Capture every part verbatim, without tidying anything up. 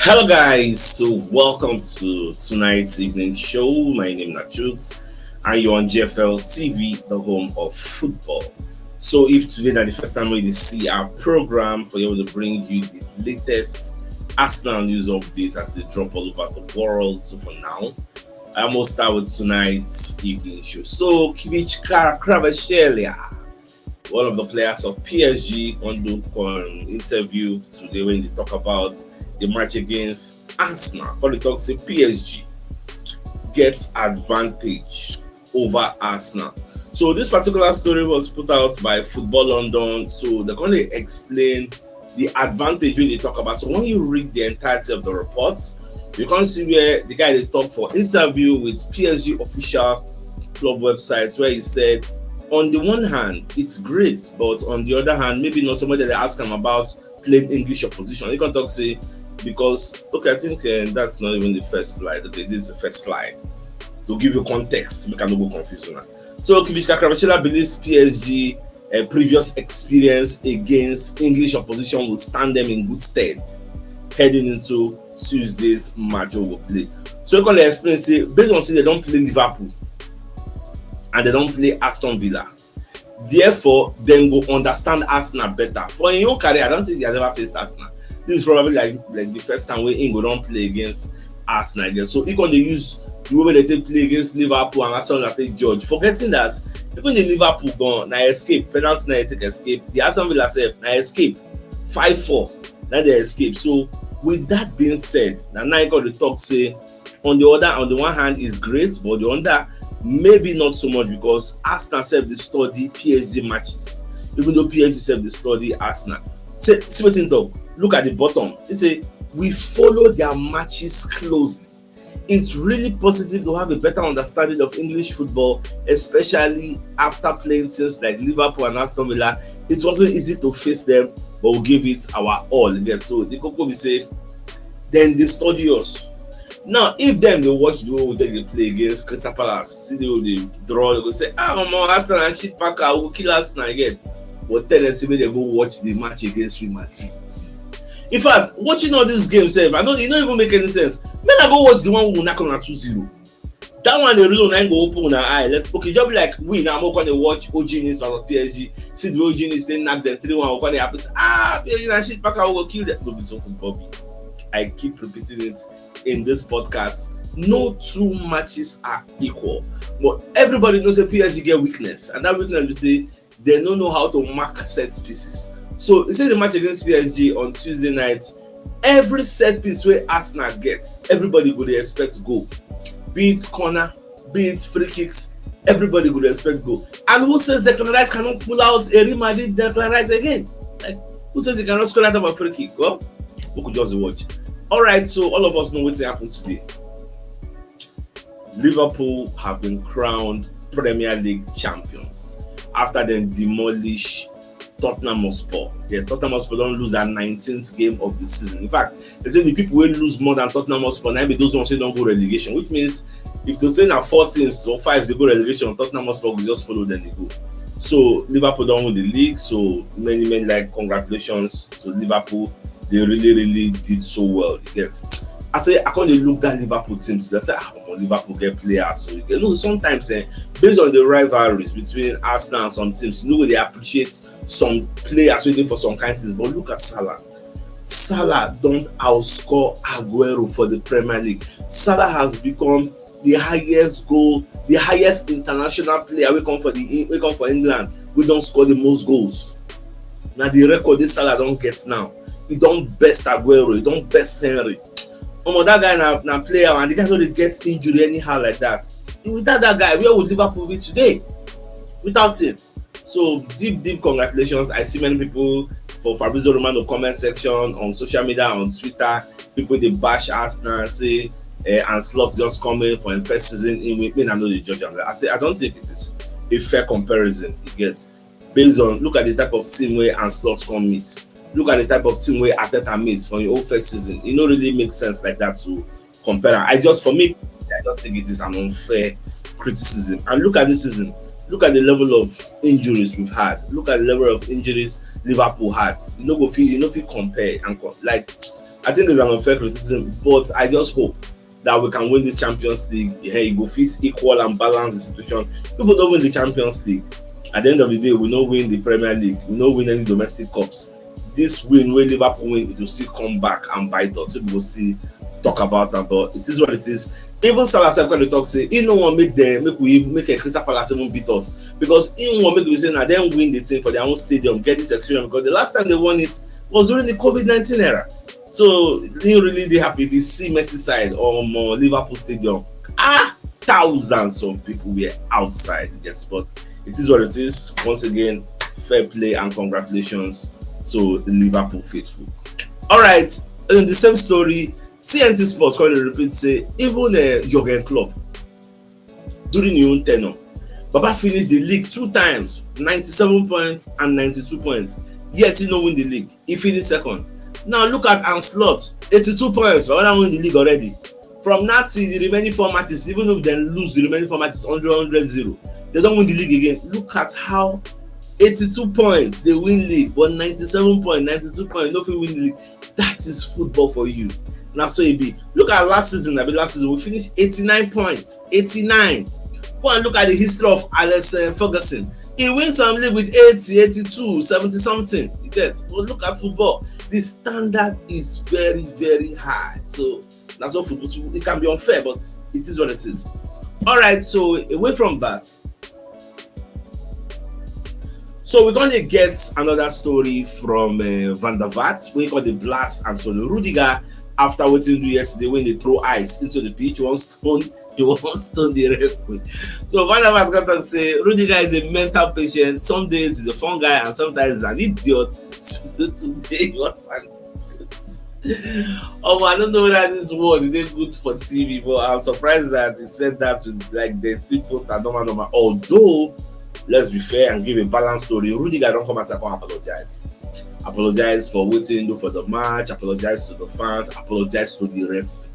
Hello, guys. So, welcome to tonight's evening show. My name is Nachooks, and you're on G F L T V, the home of football. So, if today na the first time wey you see our program, for you to bring you the latest Arsenal news update as they drop all over the world. So, for now, I must start with tonight's evening show. So, Kvicha Kvaratskhelia, one of the players of P S G, on the on interview today when they talk about the match against Arsenal. Come dey talk say P S G get advantage over Arsenal. So this particular story was put out by Football London. So dem come dey explain the advantage wey dem talk about. So when you read the entirety of the report, you come see where the guy dey talk for interview with P S G official club website, where he said, on the one hand, it's great, but on the other hand, maybe not. Somebody dey ask am about playing English opposition. He come talk say, because, okay, I think, uh, that's not even the first slide. Okay, this is the first slide. To give you context, make I no go confuse una. So Kvicha Kvaratskhelia believes P S G, uh, previous experience against English opposition will stand them in good stead heading into Tuesday's match wey go play. So he come dey explain say, based on say dem don play Liverpool and dem don play Aston Villa, therefore dem go understand Arsenal better. For im own career, I don't think he has ever faced Arsenal. This is probably like, like the first time wey im go don play against Arsenal again. So he come dey use the way wey dem take play against Liverpool and Arsenal take judge, forgetting that even the Liverpool gan, na escape, penalty na e take escape. The Aston Villa sef, na escape, five four, na dem escape. So with that being said, na now he come dey talk say, on the other, on the one hand, is great, but the other, maybe not so much, because Arsenal sef dey study P S G matches, even though P S G sef dey study Arsenal. Say, see wetin he talk. Look at the bottom. He say, we follow their matches closely. It's really positive to have a better understanding of English football, especially after playing teams like Liverpool and Aston Villa. It wasn't easy to face them, but we give it our all. You get? So the koko be say, then they study us. Now, if dem dey watch the way we take dey play against Crystal Palace, see the way we dey draw, dem go say, ah, omo, Arsenal na shit packer, we go kill Arsenal again. But tell dem say make dem go watch the match against Real Madrid. In fact, watching all these games sef, I no, e no even make any sense. Make una go watch the one wey we knack una two zero. That one dey really, na im go open una eye. Like, okay, just be like we now, make we come dey watch O G Nice versus P S G. See the way O G Nice take knack dem three one, we come dey happy say, ah, P S G na shit packer, we go kill dem. No be so football be. I keep repeating it in this podcast. No two matches are equal. But everybody knows say P S G get weakness, and that weakness be say dem no know how to mark set pieces. So you see the match against P S G on Tuesday night, every set piece wey Arsenal get, everybody go dey expect goal. Be it corner, be it free kicks, everybody go dey expect goal. And who says Declan Rice cannot pull out a Real Madrid Declan Rice again? Like, who says he cannot score that type of free kick? Well, we could just watch. All right, so all of us know wetin happen today. Liverpool have been crowned Premier League champions after dem demolish Tottenham Hotspur. Yeah, Tottenham Hotspur don lose their nineteenth game of the season. In fact, dem say the people wey lose more than Tottenham Hotspur na be those ones wey don go relegation, which means if to say na four teams or five dey go relegation, Tottenham Hotspur go just follow dem dey go. So Liverpool don win the league, so many, many, like, congratulations to Liverpool. They really, really did so well. You get? I say, I come dey look that Liverpool team today. I say, ah, omo, Liverpool get players. So you get, you know, sometimes, eh, based on the rivalries between Arsenal and some teams, you know, they appreciate some players wey dey for some kind things. But look at Salah. Salah don outscore Aguero for the Premier League. Salah has become the highest goal, the highest international player wey come for the, wey come for England, wey don score the most goals. Na the record this Salah don get now. He don best Aguero, he don best Henry. Omo, that guy na, na player, and the guy no dey get injury anyhow like that. Without that guy, where would Liverpool be today? Without him. So deep, deep congratulations. I see many people for Fabrizio Romano comment section, on social media, on Twitter, people dey bash Arsenal, say, eh, Ancelotti just come in for im first season in, with me, I no dey judge am. I say, I don't think it is a fair comparison. You get? Based on, look at the type of team wey Ancelotti come meet. Look at the type of team wey Arteta meet for im own first season. E no really make sense like that to compare am. I just, for me, I just think it is an unfair criticism. And look at this season. Look at the level of injuries we've had. Look at the level of injuries Liverpool had. You no go fit, you no fit compare and co-, like, I think it's an unfair criticism, but I just hope that we can win this Champions League. Yeah, it go fit equal and balance the situation. If we don't win the Champions League, at the end of the day, we no win the Premier League, we no win any domestic cups. This win wey Liverpool win, it will still come back and bite us. So we go still talk about am, but it is what it is. Even Salah sef come dey talk say he no wan make dem, make we even, make a Crystal Palace even beat us, because he wan make we say na dem win the thing for their own stadium, get this experience, because the last time they won it was during the COVID nineteen era. So he really dey happy if you see Merseyside or um, Liverpool Stadium. Ah, thousands of people were outside. Yes, but it is what it is. Once again, fair play and congratulations to the Liverpool faithful. All right, in the same story, T N T Sports come dey repeat say even uh, Jurgen Klopp, during him own tenure, Baba finish the league two times, ninety-seven points and ninety-two points. Yet he no win the league. He finish second. Now look at Ancelotti, eighty-two points. Baba don win the league already. From now till the remaining four matches, even if dem lose the remaining four matches, hundred, hundred, zero, they don win the league again. Look at how eighty-two points they win league, but ninety-seven points, ninety-two points, no fit win the league. That is football for you. Na so e be. Look at last season. I be last season we finish eighty-nine points. Eighty-nine. Go and look at the history of Alex uh, Ferguson. He wins some league with eighty, eighty-two, seventy something. You get? But look at football. The standard is very, very high. So that's what football. It can be unfair, but it is what it is. All right. So away from that, so we're gonna get another story from uh, Van der Vaart. We got the blast Antonio Rudiger after wetin he do yesterday when they throw ice into the pitch. One stone, he won't stone the referee. So Van der Vaart got to say Rudiger is a mental patient. Some days he's a fun guy and sometimes he's an idiot. Today he was an idiot. Oh, I don't know whether this word is good for T V, but I'm surprised that he said that with like the still post and normal normal. Although, let's be fair and give a balanced story. Rudiger don't come as I come apologize. Apologize for waiting do for the match, apologize to the fans, apologize to the ref.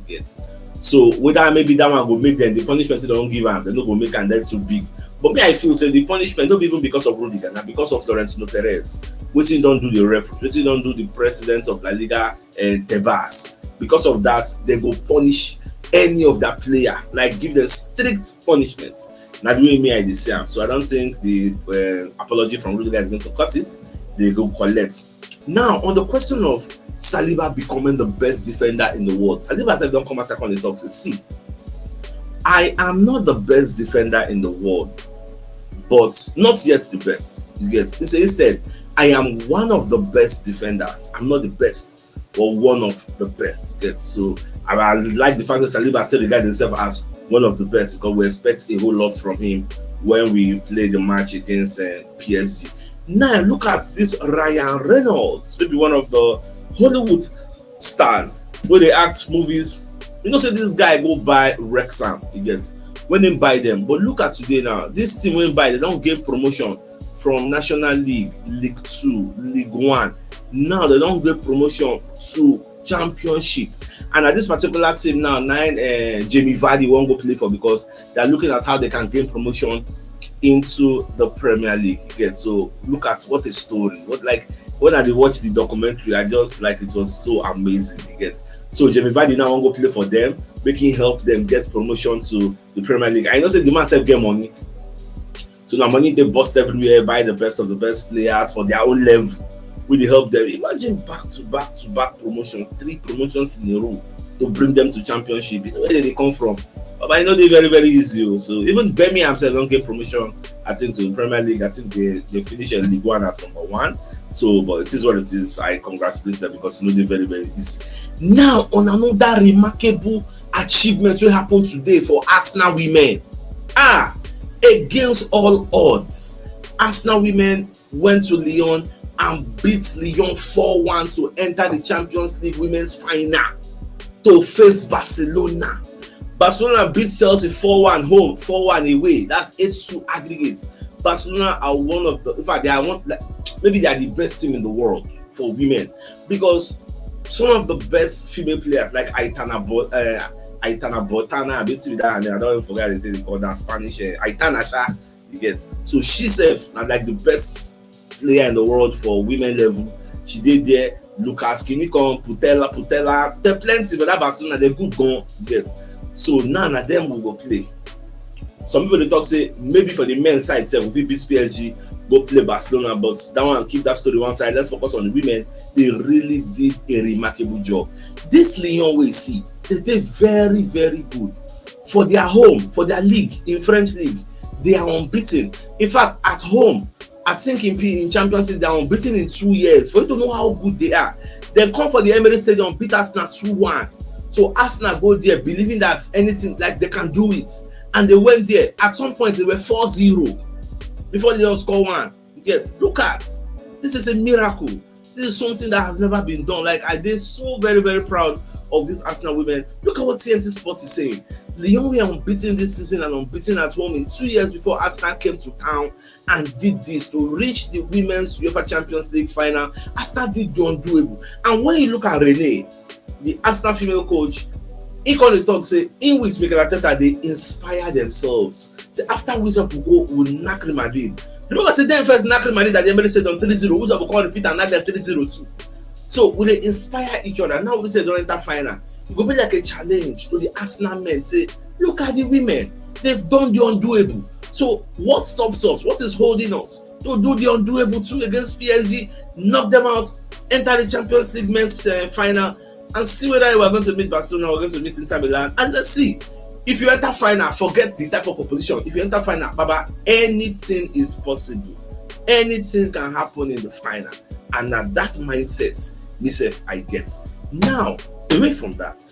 Yes. So whether maybe that one go make them the punishment they don't give am, they no go make am that too big. But me, I feel say the punishment not even because of Rudiger, na because of Florentino Perez. Wetin don't do the ref, wetin don't do the president of La Liga and Tebas. Because of that, they go punish any of that player, like give them strict punishment. Now the way me I dey see am. So I don't think the uh, apology from Rudiger is going to cut it. They go collect. Now on the question of Saliba becoming the best defender in the world, Saliba said don't come as I come the talk. Say, see, I am not the best defender in the world, but not yet the best. You get? He said instead, I am one of the best defenders. I'm not the best, but one of the best. Yes. So I, I like the fact that Saliba still regard himself as one of the best because we expect a whole lot from him when we play the match against uh, P S G. Now look at this Ryan Reynolds, maybe one of the Hollywood stars where they act movies. You know, say this guy go buy Wrexham. You get when they buy them. But look at today now. This team when buy, they don't get promotion from National League, League Two, League One. Now they don't get promotion to Championship. And at this particular team now, nine uh, Jamie Vardy won't go play for because they're looking at how they can gain promotion into the Premier League. Yeah, so look at what a story. What like when I did watch the documentary, I just like it was so amazing. You get so Jamie Vardy now won't go play for them, making help them get promotion to the Premier League. I know say the man said get money. So now money they bust everywhere, buy the best of the best players for their own level. We they help them. Imagine back to back to back promotion, three promotions in a row to bring them to championship. You know where they come from? But I know they very very easy. Oh. So even Birmingham said don't get promotion. I think to the Premier League, I think they, they finish in League One as number one. So, but it is what it is. I congratulate them because you know they're very very easy. Now on another remarkable achievement will happen today for Arsenal women. Ah, against all odds, Arsenal women went to Lyon and beat Lyon four one to enter the Champions League women's final to face Barcelona. Barcelona beat Chelsea four one home, four one away. That's eight two aggregate. Barcelona are one of the, in fact, they are one, like, maybe they are the best team in the world for women because some of the best female players like Aitana, Bo, uh, Aitana Botana, I don't even forget the thing they call that Spanish uh, Aitana Sha. You get so she self not like the best player in the world for women level. She did there. Lucas Kinikan, Putela, Putela, there plenty for that Barcelona, they good gone get. So now na them we go play. Some people dey talk say maybe for the men's side sef we fit beat P S G, go play Barcelona, but that one, keep that story one side. Let's focus on the women. They really did a remarkable job. This Lyon wey you see, they dey very, very good for their home, for their league, in French league. They are unbeaten. In fact, at home, I think in P in Champions League, they are unbeaten in two years. For you to know how good they are, they come for the Emirates Stadium, beat Arsenal two one. So Arsenal go there believing that anything, like, they can do it, and they went there. At some point, they were four zero before Lyon score one. You get, look at, this is a miracle. This is something that has never been done. Like, I dey so very, very proud of these Arsenal women. Look at what T N T Sports is saying. Lyon were unbeaten this season and unbeaten at home in two years before Arsenal came to town and did this to reach the women's UEFA Champions League final. Arsenal did the undoable. And when you look at Renee, the Arsenal female coach, he come dey talk say him with Mikel Arteta dey inspire themselves. Say after we sef go, we knack Real Madrid. Remember say dem first knack Real Madrid at the Emirates Stadium three zero. We sef go come repeat and knack them three zero too. So we dey inspire each other. Now we say don enter final. E go be like a challenge to the Arsenal men. Say, look at the women. They've done the undoable. So what stops us? What is holding us to do the undoable too against P S G? Knock them out, enter the Champions League men's uh, final, and see whether we are going to meet Barcelona or going to meet Inter Milan. And let's see. If you enter final, forget the type of opposition. If you enter final, Baba, anything is possible. Anything can happen in the final. And na that mindset, myself, I get. Now, away from that,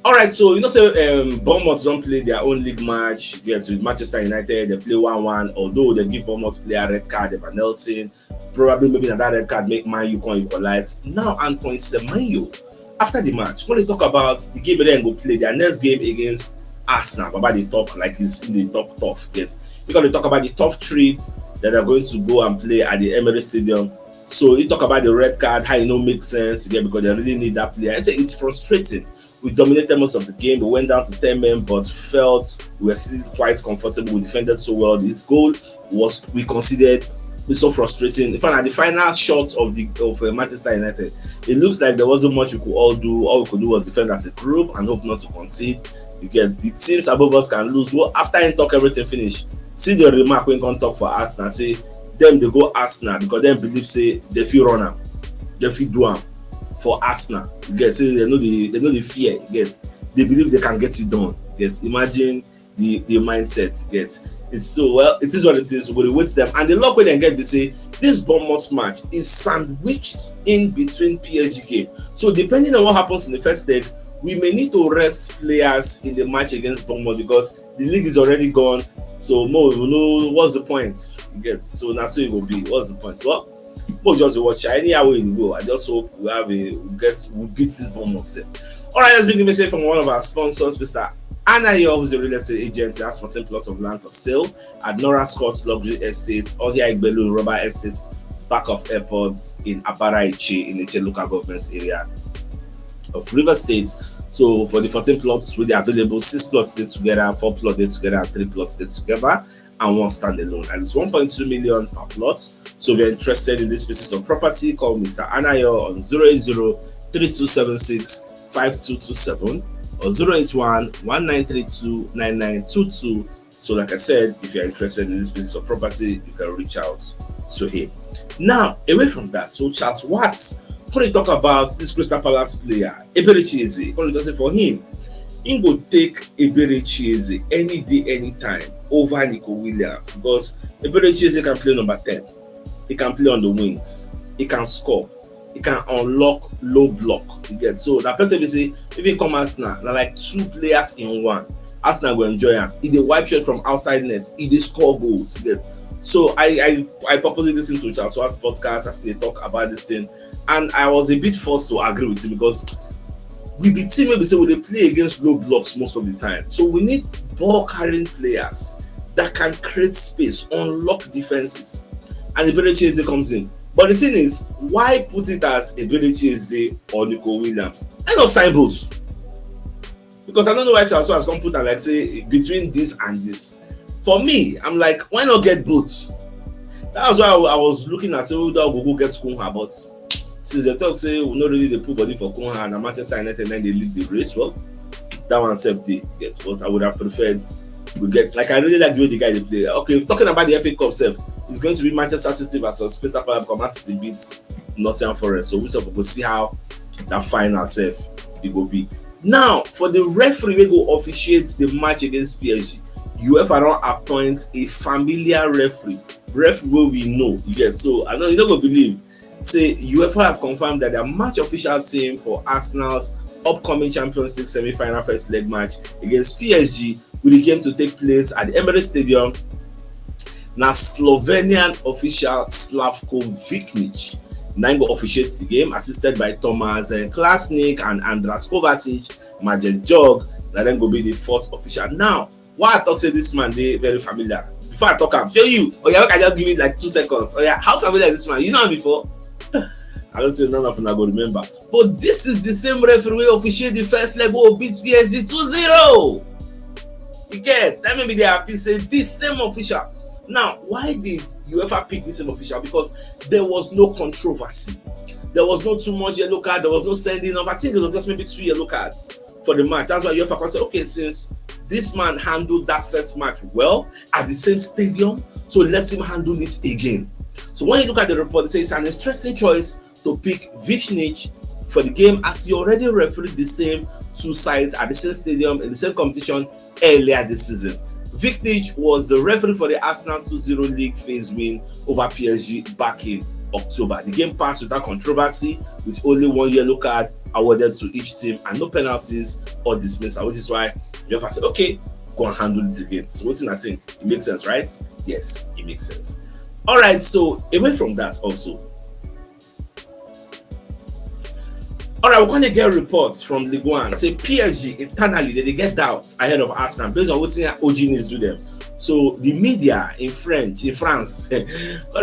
all right, so you know say um, Bournemouth don play their own league match, yes, with Manchester United. They play one one, although they give Bournemouth player red card, Evan Nelson. Probably maybe na that red card make Man U come equalize. Now Antoine Semenyo, after the match, when they talk about the game they go play, their next game against Arsenal, Baba dey talk like he's in the talk tough. Yes, because they talk about the tough trip that they're going to go and play at the Emirates Stadium. So he talk about the red card, how e no make sense, yeah, because they really need that player. I say it's frustrating. We dominated most of the game. We went down to ten men, but felt we were still quite comfortable. We defended so well. This goal was, we considered, it's so frustrating. In fact, at the final shot of the of uh, Manchester United, it looks like there wasn't much we could all do. All we could do was defend as a group and hope not to concede. You get, the teams above us can lose. Well, after he talk everything finish, see the remark wey he come talk for Arsenal, say dem dey go Arsenal because dem believe say they fit run am, they fit do am for Arsenal. You get, say they no dey, they no dey fear. You get, they believe they can get it done. You get, imagine the the mindset. You get, it's so, well, it is what it is. We go dey wait them, and the luck wey dem get be say this Bournemouth match is sandwiched in between P S G game. So depending on what happens in the first leg, we may need to rest players in the match against Bournemouth because the league is already gone. So mo we know what's the point. You get, so na so it go be. What's the point? Well, mo just dey watch anyhow wey e go. I just hope we have a we get we beat this Bournemouth sef. All right, let's begin message from one of our sponsors, Mister Anayo, who's a real estate agent. He has fourteen plots of land for sale at Nora Scott's Luxury Estate, Ohia Igbelu Rubber Estate, back of airports in Abara Ichi in Ichi local government area of River State. So for the fourteen plots wey dey available, six plots dey together, four plots dey together, and three plots dey together, and one standalone. And it's one point two million per plot. So if you're interested in these pieces of property, call Mister Anayo on zero eight zero three two seven six five two two seven or zero eight one one nine three two nine nine two two. So like I said, if you're interested in these pieces of property, you can reach out to him. Now, away from that, so Charles Watts, when he talk about this Crystal Palace player, Eberechi Eze, when he talk say for him, he go take Eberechi Eze any day, anytime over Nico Williams, because Eberechi Eze can play number ten. He can play on the wings. He can score. He can unlock low block. You get, so that person we say, if he come Arsenal, na like two players in one. Arsenal go enjoy am. He dey wipe shot from outside net. He dey score goals. You get, so I I I purposely listen to Charles Watts podcast as they talk about this thing, and I was a bit forced to agree with him because we be team wey be say we dey play against low blocks most of the time. So we need ball carrying players that can create space, unlock defenses. And Eberechi Eze comes in. But the thing is, why put it as Eberechi Eze or Nico Williams? Let us sign both. Because I don't know why Charles Watts come put am like say between this and this. For me, I'm like, why not get both? That's why I, I was looking at say whether we go get Cunha, but since they talk say we no really dey put body for Cunha and na Manchester United na dey lead the race, well, that one sef dey, yes, but I would have preferred we get, like, I really like the way the guy dey play. Okay, talking about the F A Cup sef, it's going to be Manchester City versus Crystal Palace because Man City beats Nottingham Forest, so we sef go see how that final sef e go be. Now, for the referee wey go officiate the match against P S G, UEFA don appoint a familiar referee, referee wey we know, you get. So I know you no go believe say UEFA have confirmed that their match official team for Arsenal's upcoming Champions League semi-final first leg match against P S G, wey dey game to take place at the Emirates Stadium, na Slovenian official Slavko Viknic na im go officiate the game, assisted by Thomas, eh, Klasnic and Andras Kovacic, Majid Jog, na dem go be the fourth official. Now, why I talk say this man dey very familiar? Before I talk am, shey you, oya, make I just give it like two seconds. Oya, how familiar is this man? You know am before? I know say none of una go remember. But this is the same referee wey officiate the first leg wey beat P S G two zero. You get? That may be they happy say this same official. Now, why did UEFA pick this same official? Because there was no controversy. There was no too much yellow card. There was no sending off. I think it was just maybe two yellow cards for the match. That's why UEFA can say, okay, since this man handled that first match well at the same stadium, so let him handle it again. So when you look at the report, they say it's an interesting choice to pick Viknic for the game, as he already refereed the same two sides at the same stadium in the same competition earlier this season. Viknic was the referee for the Arsenal two zero league phase win over P S G back in October. The game passed without controversy, with only one yellow card awarded to each team and no penalties or dismissal, which is why UEFA said, okay, go and handle it again. So what do you think? It makes sense, right? Yes, it makes sense. All right, so away from that also, all right, we're going to get reports from Ligue one. Say P S G internally, they, they get doubts ahead of Arsenal based on what Oginiz do them. So the media in French, in France, when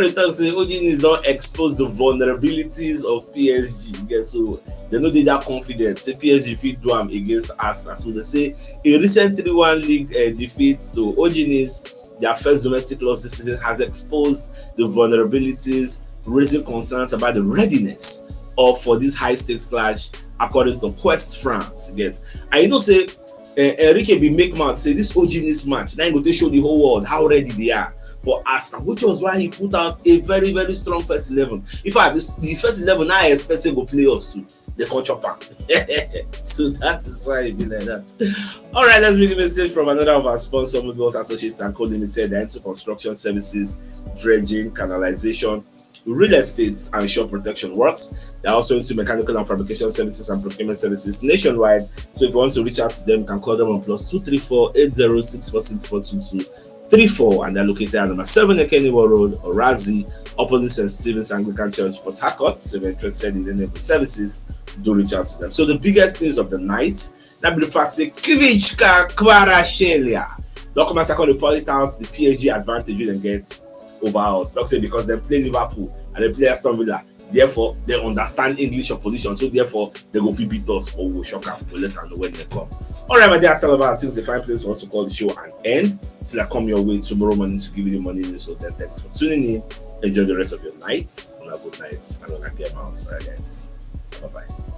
they talk say Oginiz don expose the vulnerabilities of P S G. Yeah, so they no dey that confident say P S G fit do am against Arsenal. So they say a recent three one league, uh, defeat to Oginiz, their first domestic loss this season, has exposed the vulnerabilities, raising concerns about the readiness of for this high stakes clash, according to Quest France. Yes, and you know say, uh, Enrique bin make mouth say this Oginiz match na im go take show the whole world how ready they are for Arsenal, which was why he put out a very, very strong first eleven. In fact, this, the first eleven na I expect say go play us too. They come chop am. So that is why e be like that. All right, let's read the message from another of our sponsors, Mobile Associates and Co Limited. They're into construction services, dredging, canalization, real estate, and shore protection works. They're also into mechanical and fabrication services and procurement services nationwide. So if you want to reach out to them, you can call them on plus two three four eight zero six four six four two two three four, and they're located at number seven Ekeniwo Road, Orazi, opposite Saint Stephen's Anglican Church, Port Harcourt. So if you're interested in any of the services, do reach out to them. So the biggest news of the night, that be the fact say Kvichka Kvaratskhelia don come out second report out the P S G advantage wey dem get over us. Talk say because dem play Liverpool and dem play Aston Villa, therefore they understand English opposition, so therefore they go fit beat us, but we go shock am, we go let am know when they come. All right, my dear Aston Villa, I think it's a fine place for us to call the show and end. Till I come your way tomorrow morning to give you the morning news. So then, thanks for tuning in. Enjoy the rest of your night. Una good night and una get mouth. All right, guys. Bye bye.